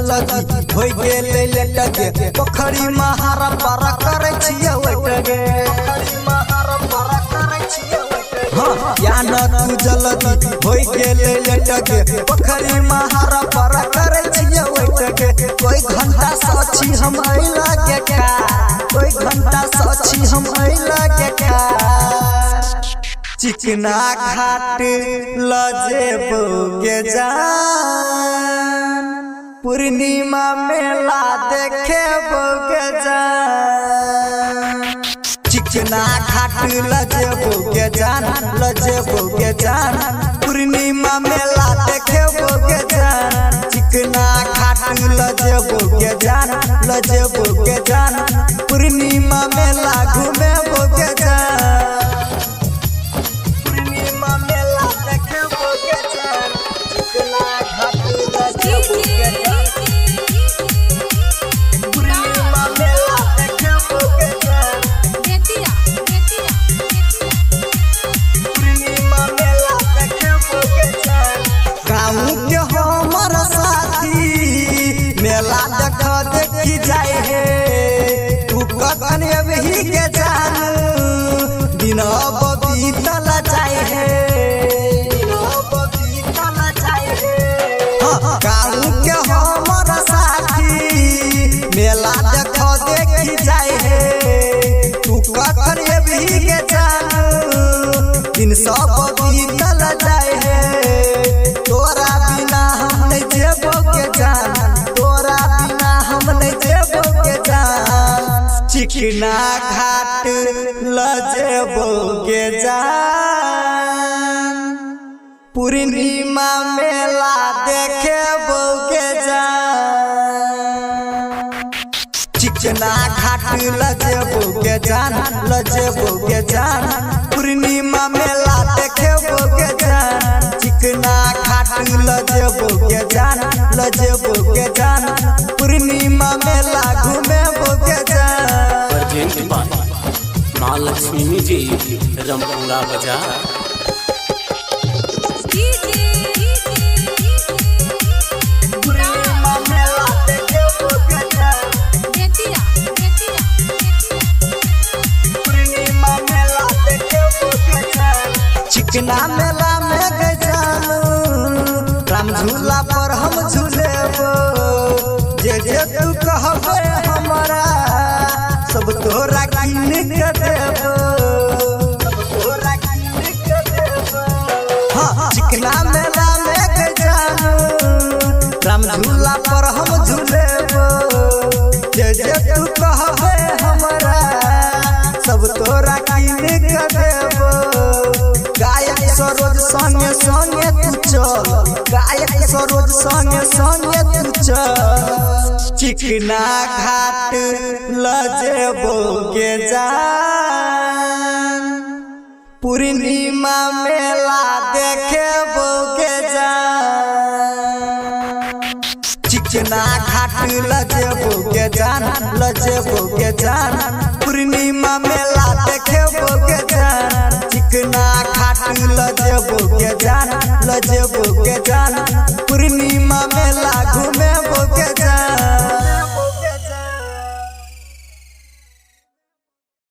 जल्दी होई गेलै लेट गे, पोखरी महारा पारा करै छियै वेट गे। हाँ या न तू जल्दी होई गेलै लेट गे, पोखरी महारा पारा करै छियै वेट गे। कोई घंटा सची हम अइला गे का, कोई घंटा सची हम अइला गे का। चिकना घाट लजेबो गे जान, पूर्णिमा मेला देखेबो गे जान। चिकना घाट लजेबो गे जान, लजेबो गे जान, पूर्णिमा मेला देखेबो गे जान। चिकना घाट लजेबो गे जान, लजेबो गे जान, पूर्णिमा मेला घुमेबो गे जान। पूर्णिमा मेला देखेबो गे जान, चिकना घाट लजेबो गे जान, पूर्णिमा मेला देखेबो गे जान। बेतिया बेतिया बेतिया पूर्णिमा मेला देखेबो गे जान। गाँव के हमर साथी मेला देख देखी जाए हे, तू कखन अबही के जान, दिन अब बीतल जाए हे, दिन अब बीतल जाए हे। हाँ, गाँव के हमर साथी मेला देख देखी जाए हे, तू कखन अबही के जान, दिन सब बीतल जाए हे। तोरा बिना हम नहीं जेबो के जान, तोरा बिना हम नहीं जेबो के जान। चिकना घाट लजेबो के जान, पूर्णिमा मेला देखेबो के जान। चिकना घाट लजेबो के जान, लजेबो के जान, पूर्णिमा मेला देखेबो के जान। चिकना घाट लजेबो के जान, लजेबो के जान, पूर्णिमा मेला घुमेबो के जान। प्रेजेंट बाय माँ लक्ष्मी जी, रमपुरा बाजार। डीजे पूर्णिमा मेला देखेबो के जान, बेतिया बेतिया बेतिया पूर्णिमा मेला देखेबो के जान। चिकना मेला में गे जानू, राम झूला पर हम झूलेबो, जे जे तू कहबे हमरा सब तोरा कीन के देबो, सब तोरा कीन के देबो। हाँ, चिकना मेला में गे जानू, राम झूला पर हम झूलेबो, जे जे तू कहबे हमरा सब तोरा कीन के देबो। गायक सरोज संगे संगे तू चल, गायक सरोज संगे संगे तू चल। चिकना घाट लजेबो गे जान, पूर्णिमा मेला देखेबो गे जान। चिकना घाट लजेबो गे जान, लजेबो गे जान, पूर्णिमा मेला देखेबो गे जान। चिकना घाट लजेबो गे जान, लजेबो गे जान, पूर्णिमा मेला घुमे